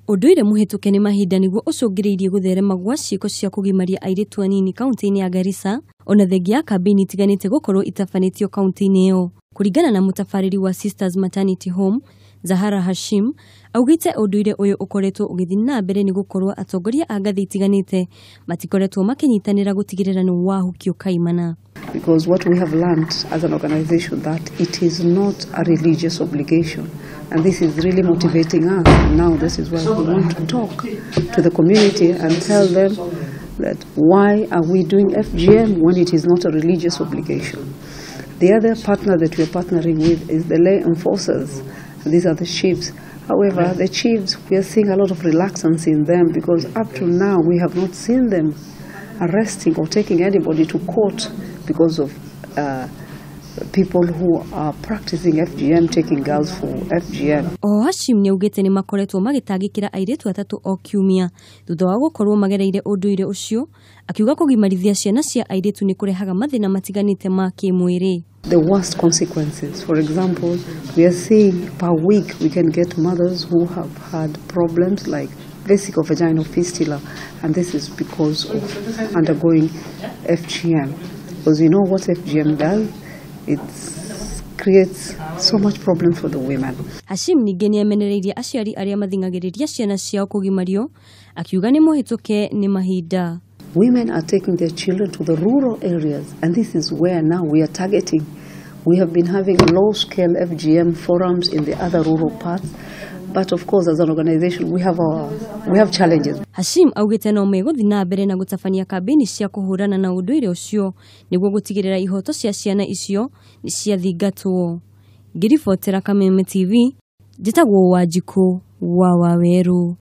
Ũndũire mũhĩtũke nĩ mahinda nĩguo ũcũngĩrĩirie gũtherema gwa ciĩko cia kũgimaria airĩtu anini kaunti-inĩ ya Garissa, ona thengia ya kambĩini itiganĩte gũkorwo itabanĩtio kaunti-inĩ ĩyo. Kũringana na mũtabarĩri wa Sisters Maternity Home, Zahara Hashim, augĩte ũndũire ũyũ ũkoretwo ũgĩthiĩ na mbere nĩ gũkorwo atongoria a ngathĩ itiganĩte matikoretwo makĩnyitanĩra gũtigĩrĩra nĩ wahukio kaimana. Because what we have learned as an organization, that it is not a religious obligation, and this is really motivating us. And now this is why we want to talk to the community and tell them that why are we doing FGM when it is not a religious obligation. The other partner that we are partnering with is the lay enforcers, and these are the chiefs. However, the chiefs, we are seeing a lot of reluctance in them, because up to now we have not seen them arresting or taking anybody to court because of people who are practicing FGM, taking girls for FGM. O Hashim nĩ augĩte nĩ makoretwo magĩtangĩkĩra airĩtu atatũ o kiumia thutha wa gũkorwo magereire ũndũire ũcio, akiuga kũgimarithia ciana cia airĩtu nĩ kũrehaga mathĩna matiganĩte ma kĩmwĩrĩ. The worst consequences. For example, we are seeing per week we can get mothers who have had problems like vesicovaginal fistula, and this is because of undergoing FGM. Because you know what FGM does? It creates so much problem for the women. Hashim ningĩ nĩ amenereirie aciari arĩa mathing'agĩrĩria ciana ciao kũgimario, akiuga nĩ mũhĩtũke nĩ mahinda. Women are taking their children to the rural areas, and this is where now we are targeting. We have been having low-scale FGM forums in the other rural parts, but of course, as an organization, we have challenges. Hashim augĩte no megũthiĩ na mbere na gũtabania kambĩini cia kũhũrana na ũndũire ũcio nĩguo gũtigĩrĩra ihoto cia ciana icio nĩ ciathingatwo. Ngĩribotera Kameme TV, njĩtagwo Wanjikũ wa Wawerũ.